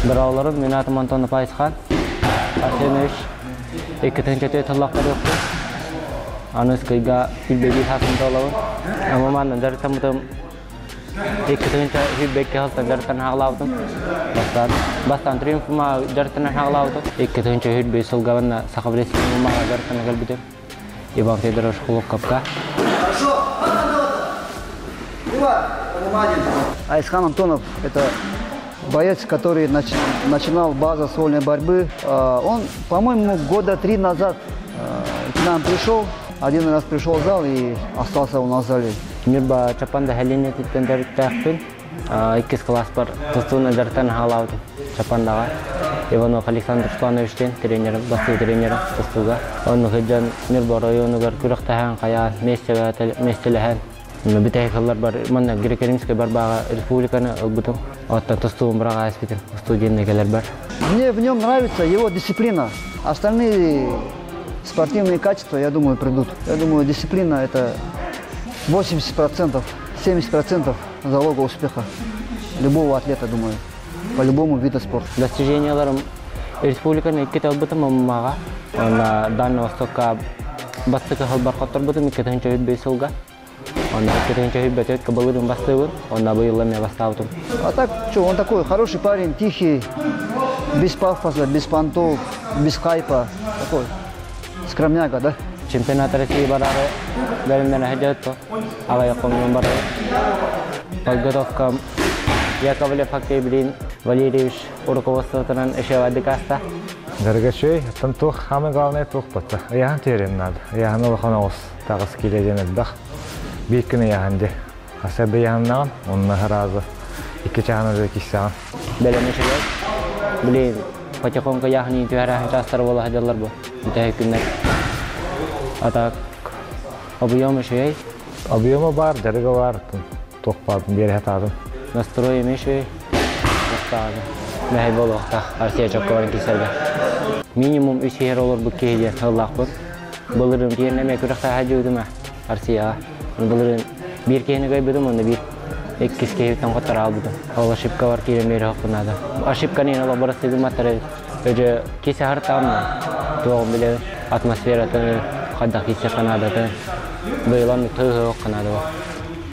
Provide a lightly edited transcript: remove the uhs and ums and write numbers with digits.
Дороолорум, мин аатым Антон Пайсхан. Арсенович 2-тыһыынча тыллахтар ыппыт. Аны ыскыйга 105 хасын толобун. Ама манна дьарыктаммытым 2-тыһыынча 102 сылтан дьарыктан хаалаабытым. Бастаан, бастаан триумфума дьарыктанан хаалаабытым. 2-тыһыынча 105 сылга манна Саха Республикаҕа дьарыктана кэлбитим. Иван Федорович Хлопковка. Айсхан Антонов – это боец, который начинал базу с вольной борьбы. Он, по-моему, года 3 назад к нам пришел. Один раз пришел в зал и остался у нас в зале. Ньурба Чаппанда нэһилиэнньэтиттэн төрүттээхпин. Иккис кылааспар тустууну дьарыктан хаалаабытым Чаппандаҕа. Иванов Александр Русланович диэн тренерим, бастакы тренерим тустууга. Онно сылдьан Ньурба оройуонугар күрэхтэһэн, хайаан, миэстэлэһэн, бүтэһик сылларбар манна Греко-Римскай барбааҕа республиканы ылбытым. Оттон тустуубун быраҕа испитим студентный кэлэрбэр. Мне в нем нравится его дисциплина. Остальные спортивные качества, я думаю, придут. Я думаю, дисциплина – это 80%, 70% залога успеха любого атлета, думаю, по любому виду спорта. Достиженияларым республиканы иккитэ ылбытым ММА-ҕа. Уонна Дальний Востокка бастакы сылбар хотторбутум 2-тыһыынча 5 сылга. Онно 2-тыһыынча 24 былырыын бастыыбын, онно быйыл эмиэ бастаабытым. А так, что, он такой хороший парень, тихий, без пафоса, без понтов, без хайпа. Такой скромняга, да? Чемпионат России барары бэлэмнэнэ сылдьыбыт аҕыйах хонугун барары. Подготовка Яковлев Октябрин Валерьевич руководствотынан эшевадык ааста. Дорогочей, оттон туох самое главное туох батта. Ыйааһын түһэрин надо. Ыйааһын улахан оҕус таҕыс киилэ диэн элбэх. Биир күн ыйааһын дии. Хаса ыйааһыннаҕын, онно сразу 2 чаһын уже киссэҕин. Бэлэм үчүгэй. Блин, потихоньку ыйааһын түһэрээһин чаастар буола сылдьаллар бу. Бүтэһик күннэр. А так, объем үчүгэй. Объема бар, дьарыга бар, туох баар биэрэһэ таатын. Настрой эмиэ үчүгэй. Бастааны. Мэһэй буолуохтаах Арсия Чоккорын кисэргэ. Минимум үс иһэр олорбут киһи диэн сыллаахпыт. Былырыын тиэрнэ эмиэ күрэхтэһэ дьиибитим Арсияҕа. Былырыын биир киһини кыайбытым, онно биир иккис киһиттэн хоттор аалбытым. Ол ошибка бар киирэн биэриэхпин наада. Ошибканы олох бырастыгымматтар эбит. Өдө кисе хартаамна туоҕун билэбин. Атмосфератын, хайдах кисе канадатын. Быйылан тыһы канада.